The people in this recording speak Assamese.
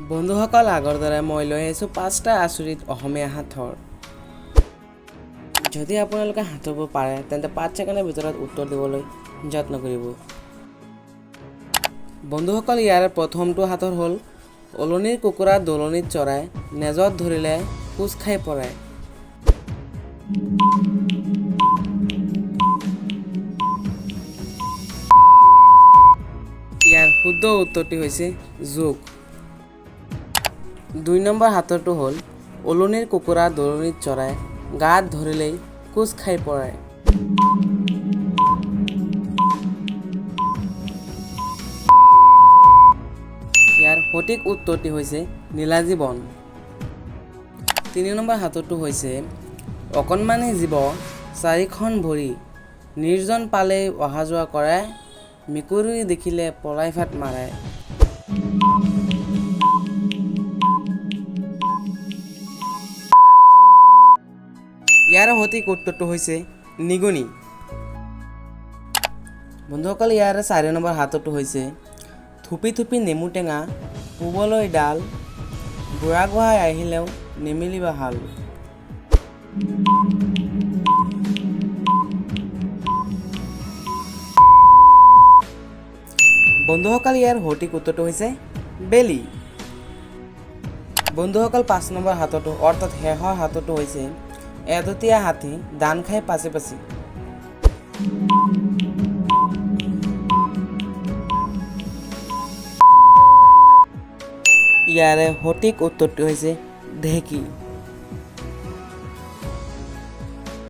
বন্ধুসকল, আগৰ দৰে মই লৈ আহিছোঁ পাঁচটা আচৰিত অসমীয়া সাঁথৰ। যদি আপোনালোকে সাঁথৰবোৰ পাৰে, তেন্তে 5 ছেকেণ্ডৰ ভিতৰত উত্তৰ দিবলৈ যত্ন কৰিব। বন্ধুসকল, ইয়াৰ প্ৰথমটো সাঁথৰ হ'ল, ওলনিৰ কুকুৰা দলনিত চৰাই, নেজত ধৰিলে কোচ খাই পৰে। ইয়াৰ শুদ্ধ উত্তৰটি হৈছে জোক। 2 নম্বৰ সাঁথৰটো হ'ল, ওলনিৰ কুকুৰা দলনিত চৰাই, গাত ধৰিলেই কোচ খাই পৰে। ইয়াৰ সঠিক উত্তৰটি হৈছে নিলাজী বন। 3 নম্বৰ সাঁথৰটো হৈছে, অকণমানি জীৱ, চাৰিখন ভৰি, নিৰ্জন পালেই অহা যোৱা কৰে, মেকুৰী দেখিলে পলাই ফাট মাৰে। ইয়াৰ সঠিক উত্তৰটো হৈছে নিগনি। বন্ধুসকল, ইয়াৰ 4 নম্বৰ সাঁথৰটো হৈছে, থুপি থুপি নেমু টেঙা, পূবলৈ ডাল, বুঢ়াগোহাঁই আহিলেও নিমেলিবা হাল। বন্ধুসকল, ইয়াৰ সঠিক উত্তৰটো হৈছে বেলি। বন্ধুসকল, 5 নম্বৰ সাঁথৰটো, অৰ্থাৎ শেষৰ সাঁথৰটো হৈছে, এদঁতীয়া হাতী, ধান খাই পাচি পাচি। ইয়াৰে সঠিক উত্তৰটো হৈছে ঢেঁকী।